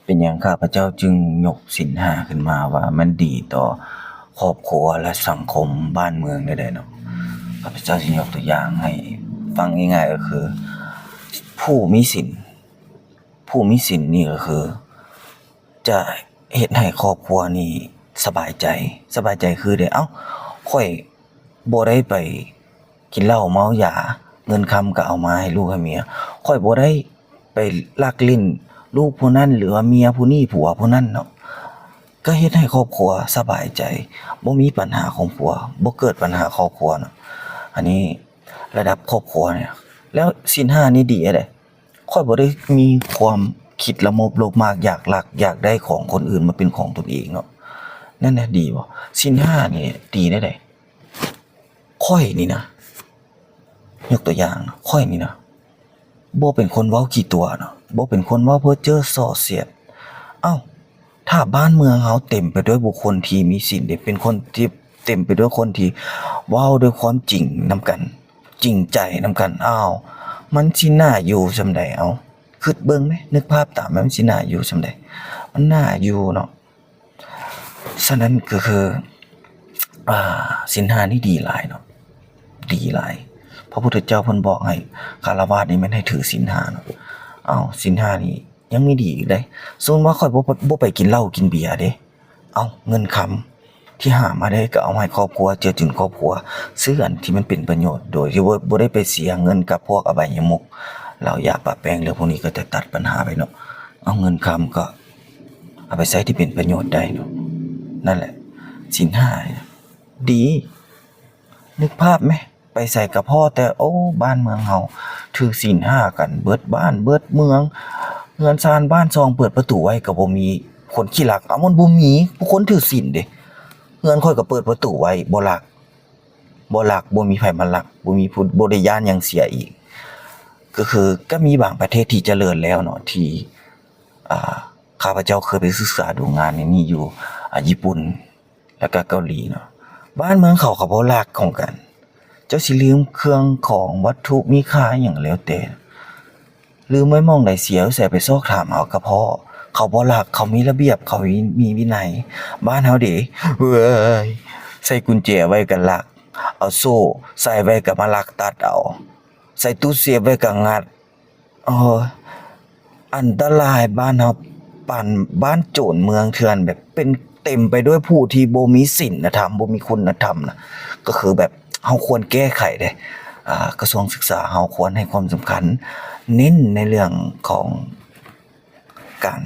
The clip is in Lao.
ເປັນຫຍັງຂ້າພະເຈົ້າຈຶ່ງຍົກສິນຫ້າຂຶ້ນມາວ່າມັນດີຕໍ່ຄອບຄົວ ແລະ ສັງຄົມບ້ານເມືອງແນວໃດເນາະ? ຂ້າພະເຈົ້າຊິຍົກຕົວຢ່າງໃຫ້ຟັງງ່າຍໆ ກໍຄື ຜູ້ມີສິນ ຜູ້ມີສິນນີ້ກໍຄື ຈະເຮັດໃຫ້ຄອບຄົວນີ້ສະບາຍໃຈ. ສະບາຍໃຈຄືໃດ? ເອົ້າ ຂ້ອຍບໍ່ໄດ້ໄປກິນເຫຼົ້າເມົາຢາ, ເງິນຄຳກໍເອົາມາໃຫ້ລູກໃຫ້ເມຍ. ຂ້ອຍບໍ່ໄດ້ໄປລັກຫຼິ້ນລູກຜູ້ນັ້ນ ຫຼືວ່າເມຍຜູ້ນີ້ ຜົວຜູ້ນັ້ນເນາະ. ກໍເຮັດໃຫ້ຄອບຄົວສະບາຍໃຈ, ບໍ່ມີບັນຫາຄອບຄົວ, ບໍ່ເກີດບັນຫາຄອບຄົວເນາະ. ອັນນີ້ລະດັບຄອບຄົວນີ້. ແລ້ວສິນຫ້ານີ້ດີແນວໃດ? ຂ້ອຍບໍ່ໄດ້ມີຄວາມຄິດລະໂມບໂລບມາກ ຢາກລັກຢາກໄດ້ຂອງຄົນອື່ນມາເປັນຂອງຕົນເອງເນາະ. ນັ້ນນະ ດີບໍ່? ສິນຫ້ານີ້ດີແນວໃດ? ຂ້ອຍນີ້ນະ ຍົກຕົວຢ່າງ ຂ້ອຍນີ້ນະ ບໍ່ເປັນຄົນເວົ້າຂີ້ຕົວະເນາະ, ບໍ່ເປັນຄົນເວົ້າເພີ້ເຈີສໍ້ສຽດ. ເອົ້າ ຖ້າບ້ານເມືອງເຮົາເຕັມໄປດ້ວຍບຸກຄົນທີ່ມີສິນເດ ເປັນຄົນທີ່ເຕັມໄປດ້ວຍຄົນທີ່ເວົ້າດ້ວຍຄວາມຈິງນຳກັນ, ຈິງໃຈນຳກັນ, ອ້າວ ມັນຊິໜ້າຢູ່ສ່ຳໃດ? ເອົ້າ ຄິດເບິ່ງແມ, ນຶກພາບຕາມ ມັນຊິໜ້າຢູ່ສ່ຳໃດ? ມັນໜ້າຢູ່ເນາະ. ສະນັ້ນກໍຄື ອ່າ ສິນຫ້ານີ້ດີຫຼາຍເນາະ, ດີຫຼາຍ. ພະພຸດທະເຈົ້າເພິ່ນບອກໃຫ້ຄາລະວາດນີ້ແມ່ນໃຫ້ຖືສິນຫ້າເນາະ. ເອົ້າ ສິນຫ້ານີ້ຍັງມີດີອີກເດ້. ສົມມຸດວ່າຂ້ອຍບໍ່ ບໍ່ໄປກິນເຫຼົ້າກິນເບຍເດ້, ເອົ້າ ເງິນຄຳທີ່ຫາມາໄດ້ກໍເອົາໃຫ້ຄອບຄົວ, ເຈືອຈຸນຄອບຄົວ, ຊື້ອັນທີ່ມັນເປັນປະໂຫຍດ ໂດຍທີ່ບໍ່ ບໍ່ໄດ້ໄປເສຍເງິນກັບພວກອະໄບຍະມຸກ ເຫຼົ້າຢາປະແປ້ງ ເລື່ອງພວກນີ້ກໍຈະຕັດບັນຫາໄປເນາະ. ເອົາເງິນຄຳກໍ ເອົາໄປໃຊ້ທີ່ເປັນປະໂຫຍດໄດ້ເນາະ. ນັ້ນແຫຼະ ສິນຫ້າດີ. ນຶກພາບແມ, ໄປໃສກະພໍ້ແຕ່ ໂອ້ ບ້ານເມືອງເຮົາຖືສິນຫ້າກັນເບິດບ້ານເບິດເມືອງ, ເຮືອນຊານບ້ານຊ່ອງເປີດປະຕູໄວ້ກໍບໍ່ມີຄົນຂີ້ລັກ. ເອົາ ມັນບໍ່ມີຜູ້ຄົນຖືສິນເດ້. ເຮືອນຂ້ອຍກໍເປີດປະຕູໄວ້ ບໍ່ລັກ, ບໍ່ລັກ, ບໍ່ມີໃຜມາລັກ, ບໍ່ມີຜູ້, ບໍ່ໄດ້ຢ້ານຫຍັງເສຍອີກ. ກໍຄື ກໍມີບາງປະເທດທີ່ຈະເລີນແລ້ວເນາະ ທີ່ ອ່າ ຂ້າພະເຈົ້າເຄີຍໄປສຶກສາດູງານໃນນີ້ຢູ່ ອ່າ ຍີ່ປຸ່ນ ແລ້ວກໍເກົາຫຼີເນາະ. ບ້ານເມືອງເຂົາກໍບໍ່ລັກຂອງກັນ. ເຈົ້າຊິລືມເຄື່ອງຂອງວັດຖຸມີຄ່າຫຍັງກໍແລ້ວແຕ່, ລືມໄວ້ໝ່ອງໃດເສຍໄວ້ໃສ ໄປຊອກຖາມເອົາກໍພໍ. ເຂົາບໍ່ລັກ, ເຂົາມີລະບຽບ, ເຂົາມີ ມີວິໄນ. ບ້ານເຮົາເດ ເວີຍ ໃສ່ກຸນແຈໄວ້ກໍລັກ, ເອົາໂສ້ໃສ່ໄວ້ກໍມາລັກຕັດເອົາ, ໃສ່ຕູ້ເຊບໄວ້ກໍງັດ. ເອີ ອັນຕະລາຍ. ບ້ານເຮົາປານບ້ານໂຈນເມືອງເຖື່ອນ, ແບບເປັນເຕັມໄປດ້ວຍຜູ້ທີ່ບໍ່ມີສິນນະທຳ, ບໍ່ມີຄຸນນະທຳນະ. ກໍຄືແບບເຮົາຄວນແກ້ໄຂເດ້. ອ່າ ກະຊວງສຶກສາເຮົາຄວນໃຫ້ຄວາມສຳຄັນ, ເນັ້ນໃນເລື່ອງຂອງການ